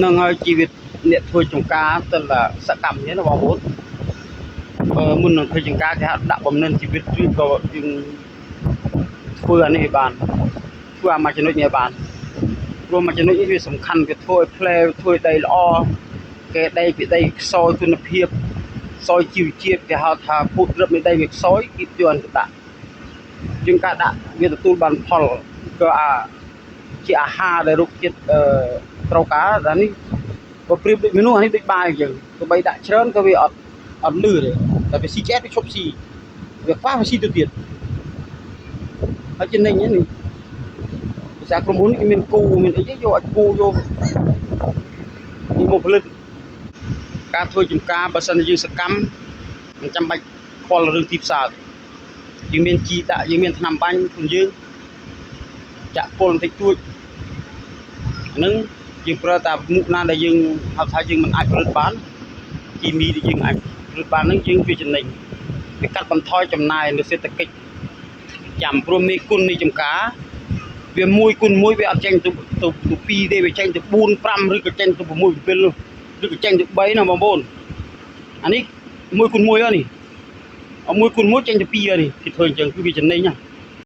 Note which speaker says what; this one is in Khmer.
Speaker 1: នឹងហើយជីវិតអ្នកធ្វើចំការទៅលសកម្មនេះណាបងប្អូនបើមុននឹងធ្វើចំការគេហៅដាក់បំណិនជីវិតឬក៏យើងធ្វើអានេះឲ្យបានធ្វើអាមួយចំណុចនេះឲ្យបានព្រោះមួយចំណុចនេះវាសំខាន់វាធ្វើឲ្យផ្លែធ្វើឲ្យដីល្អគេដីពីដីខ្សោយគុណភាពខ្សោយជីវជាតិគេហៅថាពូជរឹបនៃដីវាខ្សោយគេយកអន្តដាក់យើងការដាក់វាទទួលបានផលក៏អាជាអាហារដែលរុក្ខជាតិអឺត្រូវការតែនេះ បើប្រៀបដូចមនុស្សអានេះដូចបាយអញ្ចឹងទោះបីដាក់ច្រើនក៏វាអត់អត់លឺទេតែវាស៊ីឆ្អែតវាឈប់ស៊ីវាខ្វះវាស៊ីទៅទៀតហើយចំណេញហ្នឹងនេះភាសាក្រុមហ៊ុនគេមានគូមានអីយកឲ្យគូយកនេះមកផលិតការធ្វើចំការបើសិនជាយើងសកម្មមិនចាំបាច់ខ្វល់រឿងទីផ្សារទេយើងមានជីដាក់យើងមានថ្នាំបាញ់ខ្លួនយើងចាក់ពុលបន្តិចតួចអាហ្នឹងយើងប្រើតែមុខណាដែលយើងហៅថាយើងមិនអាចផលិតបានគីមីដែលយើងអាចផលិតបានហ្នឹងយើងវាចំណេញវាកាត់បន្ថយចំណាយនៅសេដ្ឋកិច្ចចាំព្រោះមេគុណនៃចំការវា1គុណ1វាអត់ចេញទៅទៅទៅ2ទេវាចេញទៅ4 5ឬក៏ចេញទៅ6 7នោះឬក៏ចេញទៅ3ណាបងប្អូនអានេះ1គុណ1ហើយនេះ1គុណ1ចេញទៅ2ហើយនេះគេធ្វើអញ្ចឹងគឺវាចំណេញណា